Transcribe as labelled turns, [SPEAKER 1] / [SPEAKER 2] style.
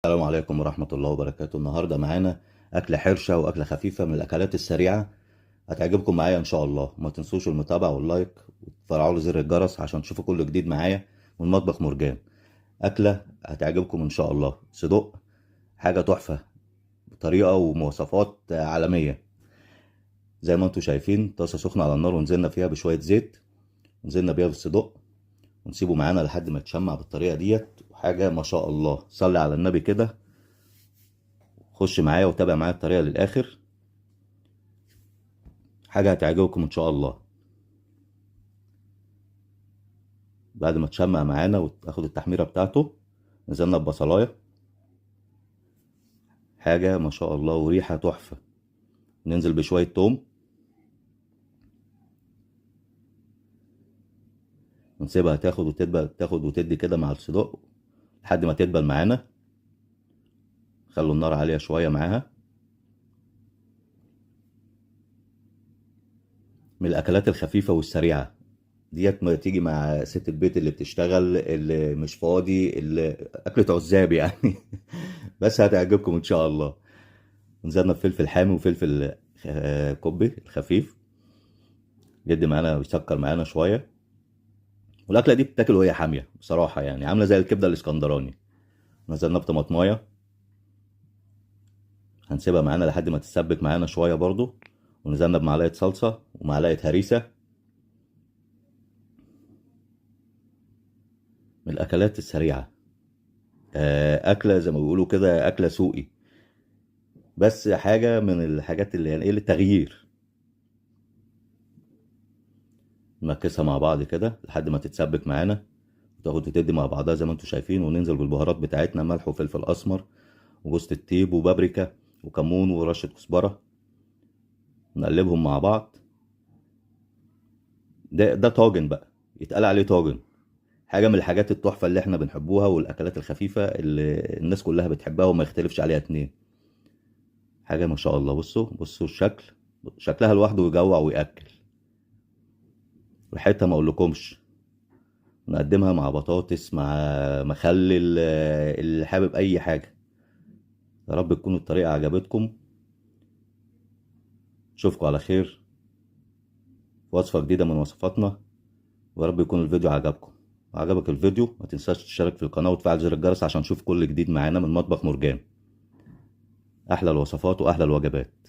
[SPEAKER 1] السلام عليكم ورحمة الله وبركاته. النهاردة معانا أكلة حرشة وأكلة خفيفة من الأكلات السريعة، هتعجبكم معايا إن شاء الله. ما تنسوش المتابعة وال like وتفعلوا زر الجرس عشان تشوفوا كل جديد معايا من مطبخ مرجان. أكلة هتعجبكم إن شاء الله، صدق حاجة تحفة بطريقة ومواصفات عالمية. زي ما انتم شايفين طاسة سخنة على النار ونزلنا فيها بشوية زيت، ونزلنا بيها بالصدق ونسيبه معانا لحد ما يتشمع بالطريقة ديت. وحاجة ما شاء الله، صلي على النبي كده، خش معايا وتابع معايا الطريقة للآخر، حاجة هتعجبكم إن شاء الله. بعد ما تشمع معانا وتاخد التحميرة بتاعته نزلنا ببصلاية، حاجة ما شاء الله وريحة تحفة. ننزل بشوية توم ونسيبها تاخد وتدبل، تاخد وتدي كده مع الصدق لحد ما تدبل معانا. خلوا النار عالية شوية معاها. من الأكلات الخفيفة والسريعة ديت، ما تيجي مع ست البيت اللي بتشتغل، اللي مش فاضي، اللي أكلة عزاب يعني بس هتعجبكم إن شاء الله. نزلنا بفلفل حامي وفلفل كوبي الخفيف، جد معانا ويسكر معانا شوية. والأكلة دي بتاكل وهي حامية بصراحة، يعني عاملة زي الكبدة الإسكندراني. نزلنا بطماطماية، هنسيبها معانا لحد ما تتسبك معانا شوية برضو. ونزلنا بمعلقة صلصة ومعلقة هريسة. من الأكلات السريعة، أكلة زي ما بيقولوا كده، أكلة سوقي، بس حاجة من الحاجات اللي يعني إيه للتغيير. نمكسها مع بعض كده لحد ما تتسبك معانا وتاخد وتدي مع بعضها زي ما انتم شايفين. وننزل بالبهارات بتاعتنا، ملح وفلفل اسمر وجوزة الطيب وبابريكا وكمون ورشة كزبرة، نقلبهم مع بعض. ده طاجن بقى، يتقال عليه طاجن. حاجة من الحاجات التحفة اللي احنا بنحبوها، والأكلات الخفيفة اللي الناس كلها بتحبها وما يختلفش عليها اتنين. حاجة ما شاء الله. بصوا الشكل، شكلها لوحده يجوع ويأكل. ريحتها ما اقولكمش. نقدمها مع بطاطس، مع مخلل، اللي حابب اي حاجة. يا رب تكون الطريقة عجبتكم. اشوفكم على خير في وصفة جديدة من وصفاتنا، ويا رب يكون الفيديو عجبكم. عجبك الفيديو ما تنساش تشترك في القناة وتفعل زر الجرس عشان تشوف كل جديد معانا من مطبخ مرجان. احلى الوصفات واحلى الوجبات.